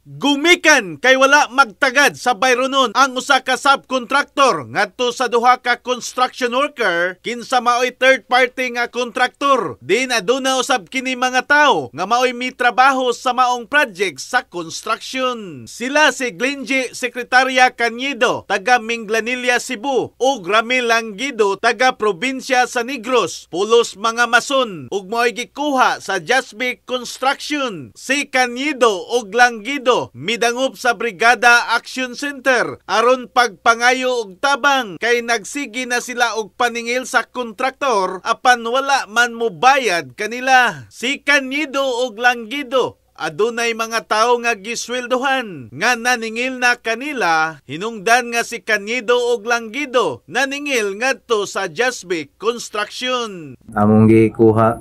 Gumikan kay wala magtagad sa bayronon ang usa ka subcontractor ngadto sa duha ka construction worker, kinsa maoy third party nga kontraktor. Din aduna usab kini mga tawo nga maoy mitrabaho sa maong project sa construction. Sila si Glenji Secretaria Cañedo, taga Minglanilla, Cebu, ug Ramil Langgido, taga probinsya sa Negros, pulos mga mason ug maoy gikuha sa Jasby Construction. Si Cañedo ug Langgido midangop sa Brigada Action Center aron pagpangayo og tabang kay nagsige na sila og paningil sa kontraktor apan wala man mobayad kanila. Si Cañedo ug Langgido adunay mga tawo nga gisweldohan nga naningil na kanila, hinungdan nga si Cañedo ug Langgido naningil ngadto sa Jasby Construction. Among gikuha,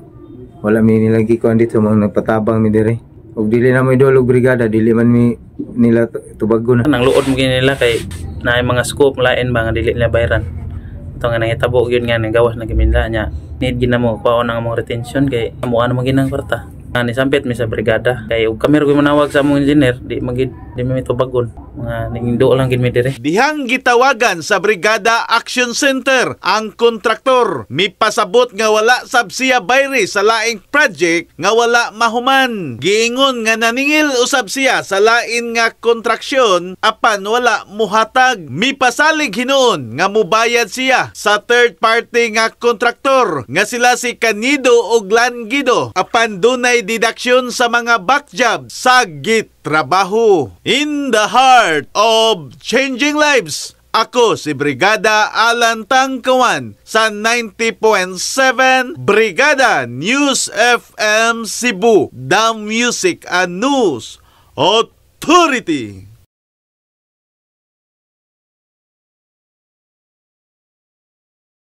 wala mi nila gikuan dito, mga nagpatabang mi diri. Ug dili na mo idol og brigada, dili man mi nila tubagon. Nang luod mo gini nila kay naay mga scope lain ba nga dili nila bayaran. Ito nga nangitabo gyud nga nagawas na giminla nya. Need gid na mo kuhaon ang among retention kay amo ano man ginang kwarta. Nga ni sampit mi sa brigada kay ug kami ra gyud manawag sa among engineer, di man gid di mi tubagon. Mga ningdo lang gid mi diri. Dihang gitawagan sa Brigada Action Center ang kontraktor, mipasabot nga wala sab siya bayri sa laing project nga wala mahuman. Giingon nga naningil usab siya sa lain nga kontraksyon apan wala muhatag. Mipasalig hinuon nga mubayad siya sa third party nga kontraktor nga sila si Cañedo ug Langido apan dunay deduction sa mga backjob sa gitrabaho. In the heart of changing lives, ako si Brigada Alan Tangkawan sa 90.7 Brigada News FM Cebu, The Music and News Authority.